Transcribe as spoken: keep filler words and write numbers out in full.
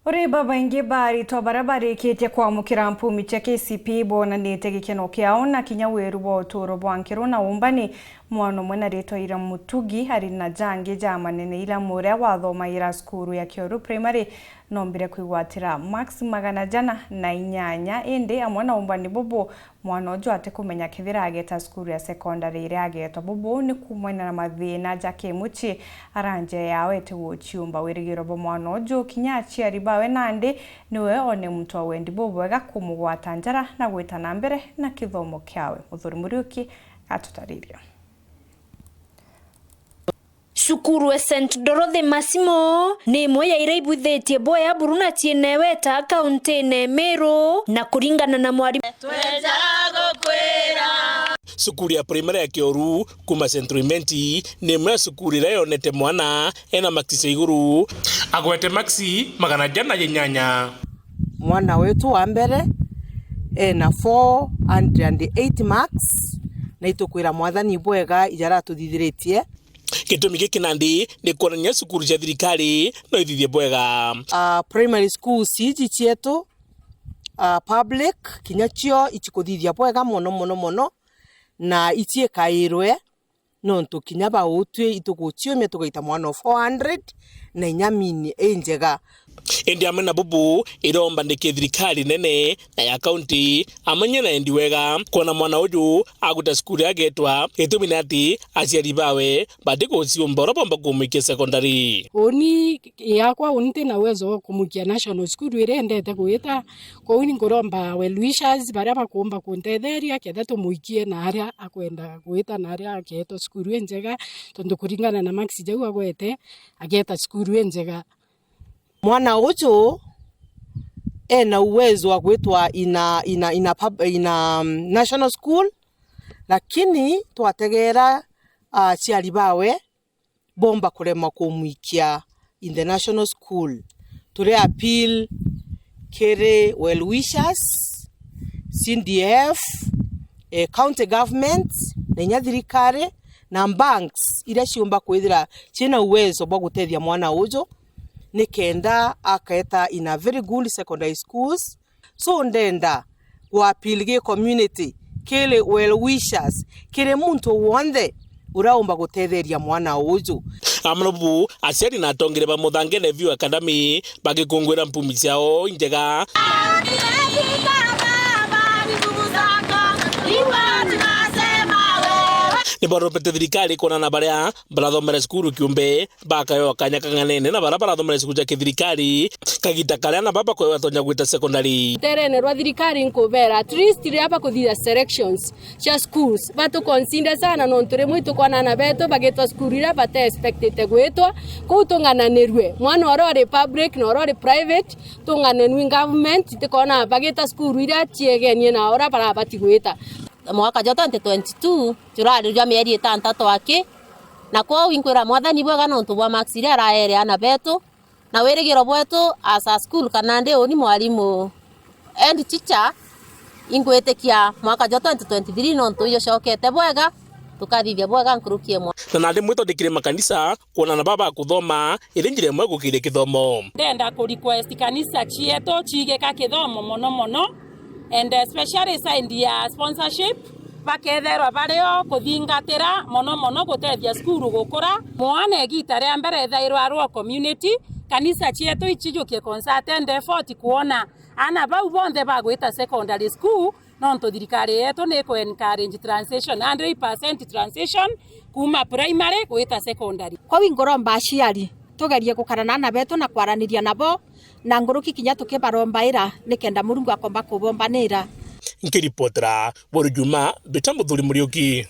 Uri babaingi ba aritwa baria barikitie kwamukira mpumi cia K C P bonanite gikeno kiao na kinya wiru bwa uturo bwa nkiro na umbani. Mwana umwe na ritwa Ira Mutugi ari na jangi ja manene ila muria wathomagira cukuru ya Kioru Primary nombire kwigwatira marks magana jana na inyanya, indi amwe na umbani bubu, mwana uju atikumenya kethira ageta cukuru ya secondary iria agetwa. Bubu ni kumania na mathina ja kimucii, ara njira yao itiguciumba. Wirigiro bwa mwana uju kinya aciari bawe nandi niwe one muntu wa wendi bubwega kumugwata njara na gwita na mbere na kithomo kiawe. Muthuri Muriuki atutariria. Cukuru e Saint Dorothy Masimo ni imwe ya iria ibwithitie bwea buru na ciinewe ta kauntine Meru, na kuringana na mwarimu. Tweja gukwira. Cukuru ya primary ya Kioru kuma Saint Clement ni imwe ya cukuru iria yonete mwana ena maksi cia iguru. Agwete maksi magana jana na inyanya. Mwana wetu wa mbere ena four hundred and eight marks, na itukwira Mwathani bwega ijaratuthithiritie. Gitumi giki nandi ni kuonania cukuru cia thirikari no ithithie bwega. Ah, primary schools iji cietu, ah, public, kinya cio icikuthithia bwega mono, mono, mono, na iciikairwe, nontu kinya bautwi ituguciumia tugaita mwana o four hundred na inya mini injega. Indi amwe na bubu, iromba ndiki thirikari nene na ya kaunti amenye na endi wega kwona mwana uju aguta cukuru agetwa. Gitumi ni ati aciari bawe batiguciumba uria bomba kumwikia secondary. Uni yakwa uni ntina uwezo wa kumwikia national school iria endete gwita. Kwou ni nkuromba well wishers baria bakuumba kuntetheria, ketha tumwikie na aria akwenda gwita na aria akeetwa cukuru injega, tontu kuringana na marks jau agwete, ageeta cukuru injega. Mwana uju ena uwezo wa gwitwa ina, ina, ina pub-, ina, um, national school, lakini twategeera aciari bawe bomba kurema kumwikia in the national school. Turi appeal kiri well wishers, C D F, eh, county government, na inya thirikari, na banks iria ciumba kwithira ciina uwezo bwa gutethia mwana uju, nikenda aketa in a very good secondary schools. So ndenda ku appeal gi community, kiri well wishers, kiri muntu wonthe uraumba gutetheria mwana uju. Amwe na bubu, aciari na atongere ba Muthange View Academy bagikungwira mpumi ciao injega. Ni barombete thirikari kwonana baria barathomera cukuru kiumbe bakaewa kanya kang'anene na bara barathomera cukuru cia kithirikari, kagita karia na baba kwewa tonya gwita secondary. Ruterene rwa thirikari nkubera, at least riria bakuthithia selections cia schools, batuconsider sana, nontu rimwe itukona ana betu bagitwa cukuru iria bate expectite gwitwa. Kuu tung'ananirue, mwana uria uri public na uria uri private, tung'ananue government, itikona bagita cukuru iria ciegenie na uria barabati gwita. Mwaka jwa twenty twenty-two jurari jwa mieri itantatu aki, na kwou inkwira Mwathani bwega nontu bwa marks iria araere ana betu, na wirigiro bwetu as a school kana ndi uni mwarimu and teacher, ingwitikia mwaka jwa twenty twenty-three nontu ijucokete bwega, tukathithia bwega nkuruki imwe. Na nandi mwitondikire makanisa kwonana baba kuthoma, iri njira imwe gukiria kithomo. Ndenda ku request kanisa cietu ciigika kithomo mono mono, and especially side ya sponsorship, baketherwa bario kuthingatira mono mono gutethia cukuru gukura. Mwana igita ria mbere ethairwa arwa community, kanisa cietu icijukie concerted effort kuona ana bau bonthe bagwita secondary school, nontu thirikari yetu ni iku encourage transition, hundred percent transition kuma primary gwita secondary. Kwou inguromba aciari tugerie gukara na ana betu na kwaraniria nabo, na nguruki kinya tukibarombaira nikenda Murungu akomba kubombanira. Nkiripotera Buru Juma, mbita Muthuri Muriuki.